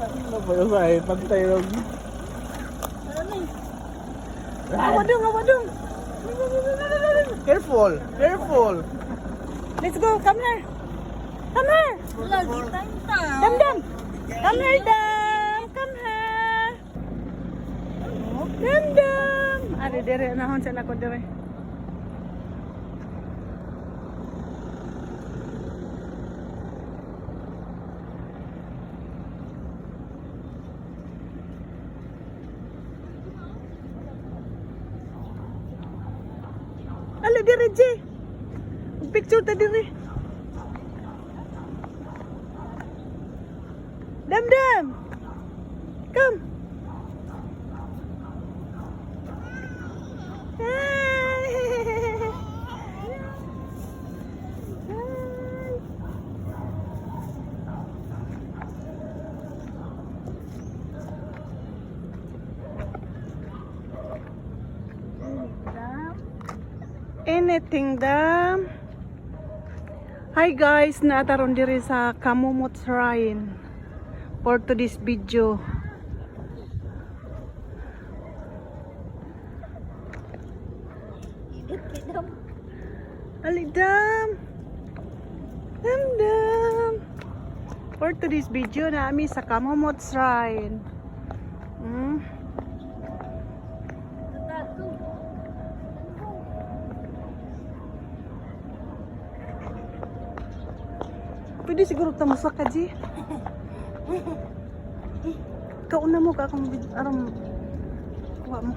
Ano ba yun ay pantay lang. Awadong, awadong. Careful! Careful! Let's go. Come here. Come here. Lagi tayong Dam dam. Come here, Dam. Come here. Dam dam. Ari dire nahon sa nako dire. Ali dire, G. Picture ta dire. Dam dam. Come. Hi. Hi. Anything dam. Hi guys, naataron diri sa Kamumot Shrine for today's video. Alidam! Dam dam! For today's video nami sa Kamumot Shrine. Pwede siguro ta mosaka ji. Kauna mo ka akong aron kuha mo.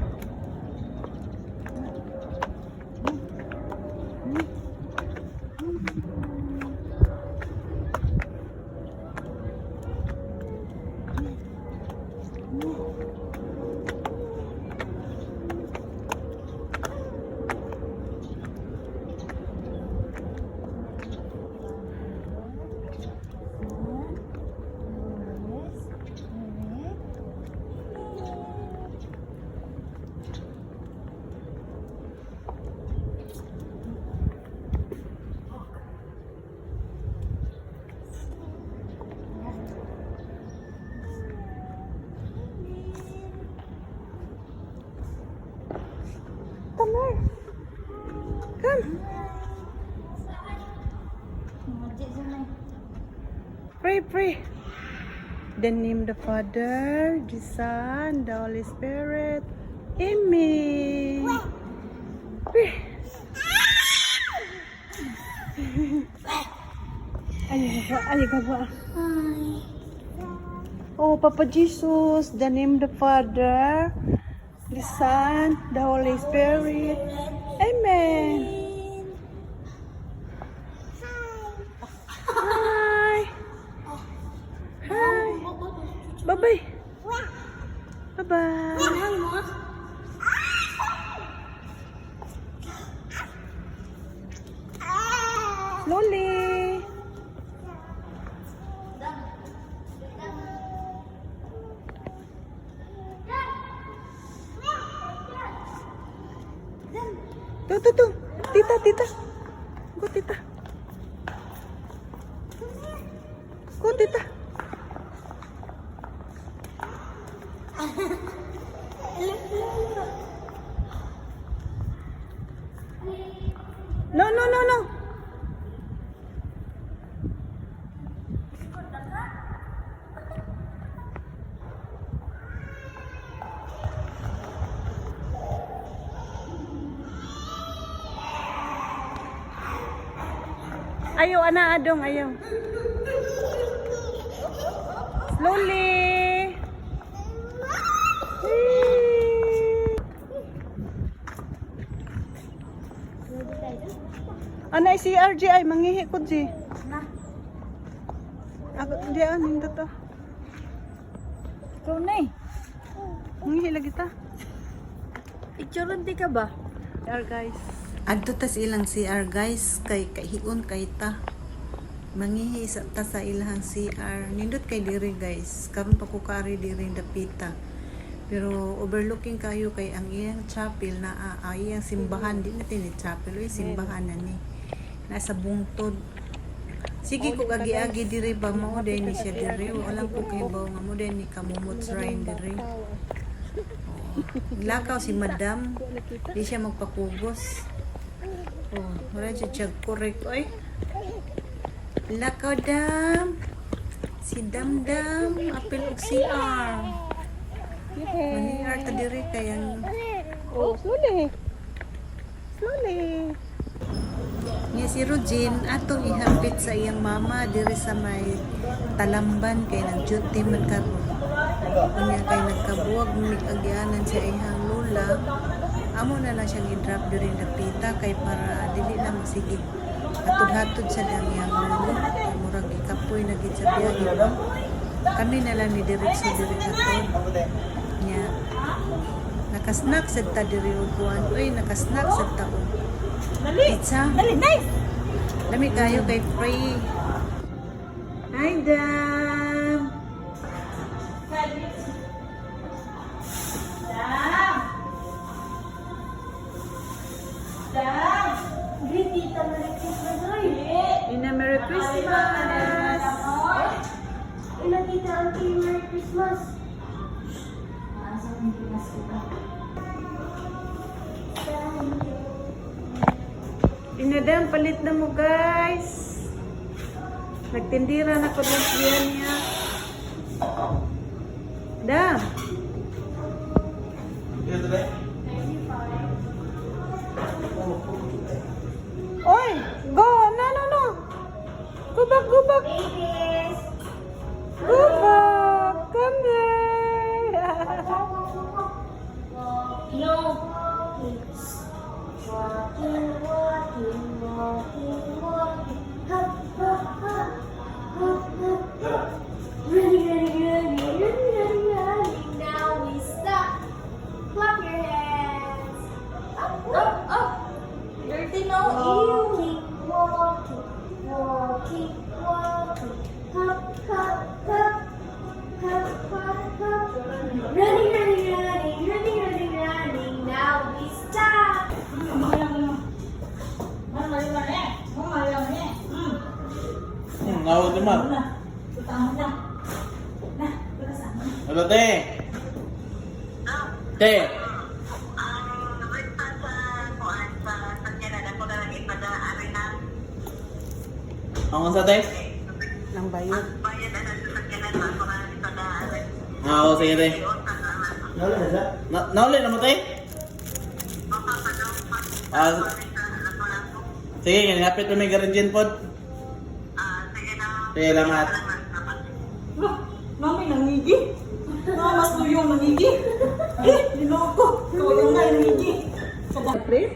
Come here. Come. Pray, pray. The name the Father, the Son, the Holy Spirit. Amen. Pray. Ay, ay, gaba. Oh, Papa Jesus, the name the Father, the Son, the Holy Spirit. Amen. Hi. Hi. Bye-bye. Bye-bye. Loli. To, to, to. Tita, tita. Go, tita. Go, tita. No, no, no, no. Ayaw, ana, adong, ayaw. Slowly. Ana, si RJ ay mangihi ko, G. Na. Ako, di ah, nindot to. Ikaw na eh. Mangihi lagi ta. Picture di ka ba? CR guys. Adto tas ilang CR guys, kay kahion kay ta. Mangihi sa ta sa ilahang CR. Nindot kay diri guys. Karon pa ko kaari diri dapita. Pero overlooking kayo kay ang iyang chapel na ah, iyang simbahan di natin ni chapel oy, simbahan na ni. Nasa bungtod. Sige ko agi-agi diri ba mao day ni siya diri. Wala ko kahibaw nga mo day ni Kamumot Shrine diri. Oo. Lakaw si Madam. Di siya magpakugos. Oh, wala siya siya correct oy. Lakaw dam. Si Damdam apil og CR. Maniyar ta diri kay ang Oh, slowly. Slowly. Nga si Rogin atong ihapit sa iyang mama diri sa may Talamban kay nag-duty man karon. Unya kay nagkabuwag mig-agyanan sa iyang lola. Amo na lang siyang i-drop diri dapita kay para dili na magsige. Hatod-hatod sa dang iyang lolo. Kay murag gikapoy na gid sa biyahe ba. Kami na lang ni diretso diri hatod. Nya nakasnack sad ta diri og kuan. Uy, nakasnack sad ta og Dali. pizza. Dali, nice. Lami kayo kay free. Hi, Dam! Greet Tita, Merry Christmas, oy. Ina, Merry Christmas! Ina, Tita, Auntie, Merry Christmas. Asa ang Pinas ka? Ina, Dam, palit na mo, guys! Nagtindira na ko ng siya niya. Dam! Oy! Go! No, no, no! Go back, go back! Babies! Go back! Come here! No. Walking, walking, walking, walking. Hop, hop, hop. Hop, hop, hop. Running, running, running, running, running, running. Now we stop. Clap your hands. Up, up, up. Dirty no. Walking, walking, walking, walking. Hop, hop, hop. Hop, hop, hop. Running, running, running, running, running, running. Now we stop. Ngaw di man. Hello, te. Te. Ang unsa, te? Nang bayot. Ah, oo, sige, te. Na nauli na mo, te? Ah, sige, ganapit na may garandiyan pod. Sige, lamat. Mami, nangigi. Mama, mas tuyong nangigi. Eh, ginoo ko. Tuyong nga nangigi. Play?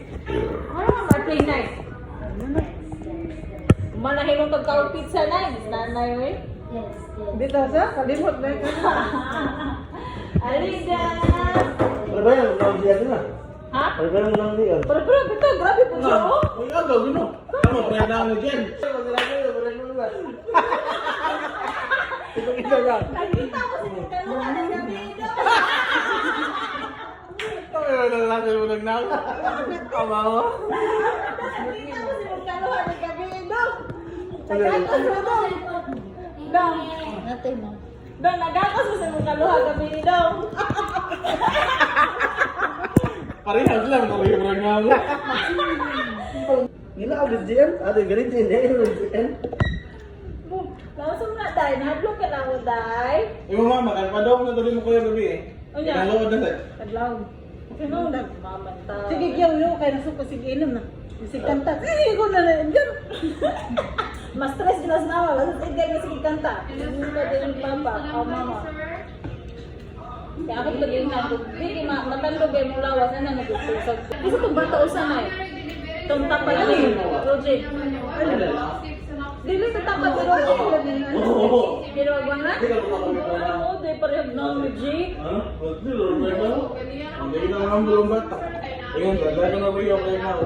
Ano nga play night? Manahilong tagkaon pizza night. Nanay, we. Yes. Bitaw sa? Kalimot na ito. Alida! Ano ba yan? Ang diyan na. Ha? Ano ba yan? Ang diyan? Pero pero bitaw, grabe po siya, oh. Uy, agaw, gino. Ano, pre na mo dyan. Ito lang. Nakita ko si Tita Luna na gabi ito. Ito na lang mo nagnaw. Tama mo. Nakita ko si Tita Luna na gabi ito. Nagakos mo daw. Dong. Natin mo. Dong, nagakos mo sa mong kaluha gabi ito. Parehas lang, pareho lang nga mo. Gila, agad dyan. Ate, ganit din. Eh, Langsung na, day. Nahadlok ka na mo, day. Ibo mama, kalpadaw na dali mo kuya gabi eh. Unya. Nalood na sa. Kadlaw. Sino nagmamanta? Sige, yaw, yaw, kaya nasuko, sige, inom na. Sige, kanta. Sige, ko na na. Diyan. Mas stress gilas na wala. Sa sige na sige kanta. Hindi ka din papa o mama. Kaya ako pag na di ma matandog ay mong lawas ana nagusog. Bisa tong bata usa na eh. Tong tapad ni Roger. Dili sa tapad ni Roger. Oo. Pero wag na. Di ka makakita. Oo, di pareho na ni G. Ano? Ba't di, laro ba? Ang dali na lang bulong bata. Ayun, dala ko na ba yung kay Mau?